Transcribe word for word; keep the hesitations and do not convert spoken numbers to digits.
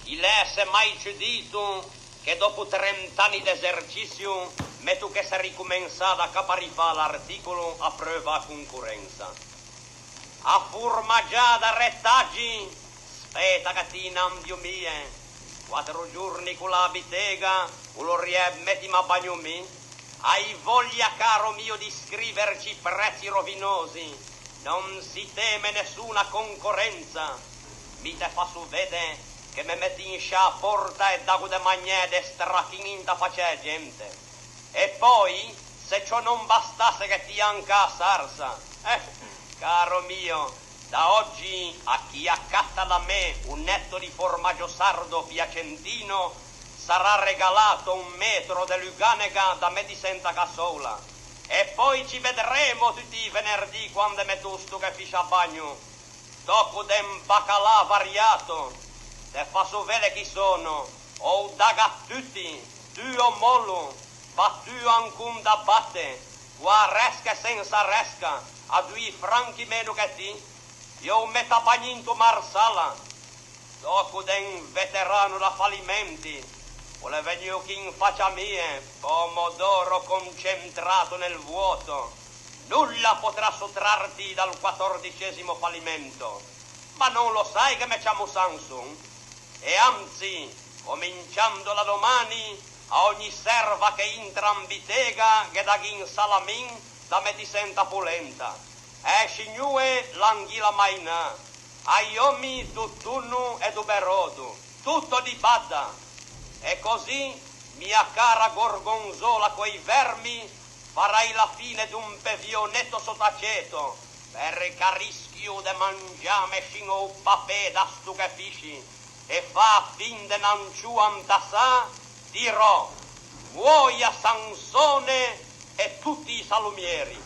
I l'èse mai ciù dito che dopo trent'anni d'esercizio me tochesse ricomensâ da capo à rifâ l'articolo apreuvo a concorrensa. A formagiada retaggi, speta che ti n'andio mie, quattro giorni co la bitega, o lo riemeti ma bagno mi. Hai voglia, caro mio, di scriverci prezzi rovinosi, non si teme nessuna concorrenza. Mi te fasso vede che me metti in sciâ porta e dago de magnâ de strachin inta faccia a gente. E poi, se ciò non bastasse che ti anca a sarsa. Eh, caro mio, da oggi a chi accatta da me un etto di formaggio sardo piacentino sarà regalato un metro de luganega da me di senta cassola. E poi ci vedremo tutti i venerdì quande me tosto che fiscia bagno. Tòco de un bacalà variato, te fasso vede chi sono, o dago à tutti, tuo molo, battuo ancon da batte, co a resca e sensa resca, à doi franchi meno che ti, jo o metto à bagnî into marsala. Tòco de un veterano da falimenti, o l'é vegnuo chì in faccia mie, pomodoro concentrato nel vuoto. Nulla potrà sottrarti dal quattordicesimo fallimento. Ma non lo sai che me ciamo Samson? E anzi, cominciando da domani, à ogni serva che intra in bitega ghe dago un salamin da metî senta polenta. Eh, scignue, l'anghila mainà, ai omi do tonno e do berodo, tutto di badda. E così, mia cara gorgonzola coi vermi, farai la fine d'un pevionetto sott'aceto, perché a rischio de mangiâme fin o papè da sto che fisci e fâ fin de n'anciua intasà, dirò: muoia Sansone e tutti i salumieri.